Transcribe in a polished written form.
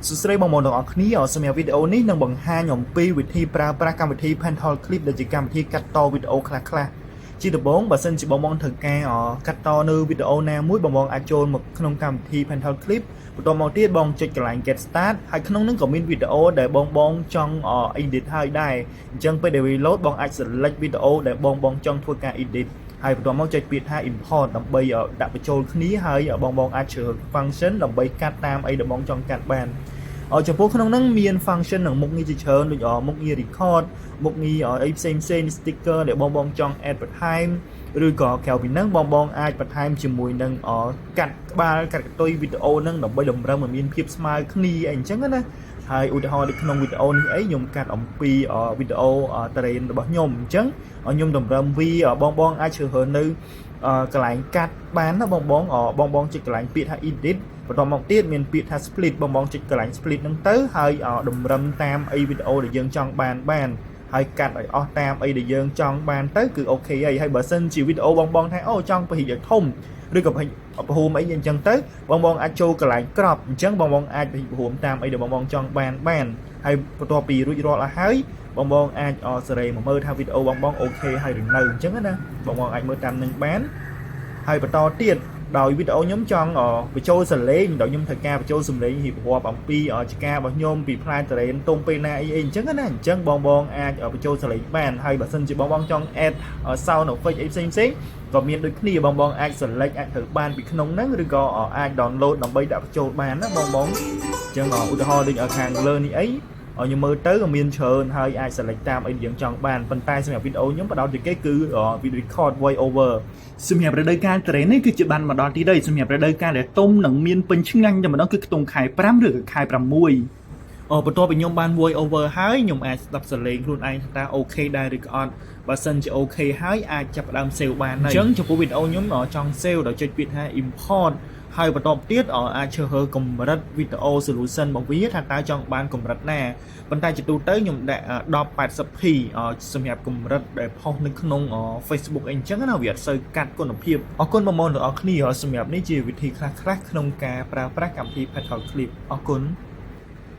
សួស្តីបងប្អូនទាំងអស់គ្នាសម្រាប់វីដេអូនេះនឹងបង្ហាញអំពីវិធីប្រើប្រាស់កម្មវិធី Pencil Clip ដែលជាកម្មវិធីកាត់តវីដេអូខ្លះៗជាដំបូងបើសិនជាបងបងត្រូវការកាត់តនៅវីដេអូណាមួយបងបងអាចចូលមកក្នុងកម្មវិធី Pencil Clip បន្ទាប់មកទៀតបងចុចកន្លែង Get Start ហើយក្នុងនោះក៏មានវីដេអូដែលបងបងចង់ edit ហើយដែរអញ្ចឹងពេលដែល reload បងអាច select វីដេអូដែលបងបងចង់ធ្វើការ edit ហើយបន្ទាប់មកចុចពាក្យថា import ដើម្បីដាក់បញ្ចូលគ្នាហើយបងបងអាចជ្រើស function ដើម្បីកាត់តាមអីដែលបងចង់កាត់បានអចំពោះក្នុងហ្នឹងមាន function និងមុខងារជាច្រើនដូចមុខងារ record មុខងារអីផ្សេងផ្សេង sticker ដែលបងបងចង់ add បន្ថែមឬក៏ក្រៅពីហ្នឹងបងបងអាចបន្ថែមជាមួយនឹងកាត់ក្បាលកាត់កន្ទុយវីដេអូហ្នឹងដើម្បីតម្រឹមឲ្យមានភាពស្មើគ្នាអីអញ្ចឹងណាហើយឧទាហរណ៍ដូចក្នុងវីដេអូនេះអីខ្ញុំកាត់អំពីវីដេអូតរេនរបស់ខ្ញុំអញ្ចឹងខ្ញុំតម្រឹមវាបងបងអាចជ្រើសរើសនៅកន្លែងកាត់បានណាបងបងបងបងចុចកន្លែងពាក្យថា edit បន្តមកទៀតមានពាក្យថា split បងបងចុចកន្លែង split ហ្នឹងទៅហើយតម្រឹមតាមអីវីដេអូដែលយើងចង់បានបានហើយកាត់ឲ្យអស់តាមអីដែលយើងចង់បានទៅគឺ OK ហើយហើយបើសិនជាវីដេអូបងបងថាអូចង់ពហិឲ្យធំឬក៏ពហិពហុំអីអញ្ចឹងទៅបងបងអាចចូលកន្លែង crop អញ្ចឹងបងបងអាចពហិពហុំតាមអីដែលបងបងចង់បានបានហើយបន្ទាប់ពីរួចរាល់អស់ហើយបងបងអាចសេរីមកមើលថាវីដេអូបងបង OK ហើយឬនៅអញ្ចឹងណាបងបងអាចមើលតាមនឹងបានហើយបន្តទៀតដោយវីដេអូខ្ញុំចង់បញ្ចូលសំឡេងដោយខ្ញុំត្រូវការបញ្ចូលសំឡេងរៀបរាប់អំពីចការរបស់ខ្ញុំពីផ្លែតរ៉េនទុំពេលណាអីអីអញ្ចឹងណាអញ្ចឹងបងបងអាចបញ្ចូលសំឡេងបានហើយបើសិនជាបងបងចង់ add sound effect អីផ្សេងផ្សេងក៏មានដូចគ្នាបងបងអាច select អាចត្រូវបានពីក្នុងហ្នឹងឬក៏អាច download ដើម្បីដាក់បញ្ចូលបានណាបងបងអញ្ចឹងឧទាហរណ៍ដូចខាងលើនេះអីខ្ញុំមើលទៅក៏មានច្រើនហើយអាច select តាមអីដែលយើងចង់បានប៉ុន្តែសម្រាប់វីដេអូខ្ញុំបដោតជាងគេគឺ record voice over សម្រាប់រដូវកាលត្រេននេះគឺជាបានមកដល់ទីដីសម្រាប់រដូវកាលដែលទុំនឹងមានពេញឆ្ងាញ់តែម្ដងគឺខ្ទង់ខែ5ឬក៏ខែ6 អបន្ទាប់ពីខ្ញុំបាន voice over ហើយខ្ញុំអាចស្ដាប់សំឡេងខ្លួនឯងថាតើ OK ដែរឬក៏អត់បើសិនជា OK ហើយអាចចាប់ផ្ដើម save បានហើយអញ្ចឹងចំពោះវីដេអូខ្ញុំចង់ save ដោយចុចពាក្យថា import ហើយបន្តទៀតអាចជ្រើសរើសកម្រិតវីដេអូ resolution របស់វាថាតើចង់បានកម្រិតណាប៉ុន្តែជាទូទៅខ្ញុំដាក់ 1080p សម្រាប់កម្រិតដែលផុសនៅក្នុង Facebook អីអញ្ចឹងណាវាអត់សូវកាត់គុណភាពអរគុណបងប្អូនទាំងអស់គ្នាសម្រាប់នេះជាវិធីខ្លះៗក្នុងការប្រើប្រាស់កម្មវិធី Petal Clip អរគុណ។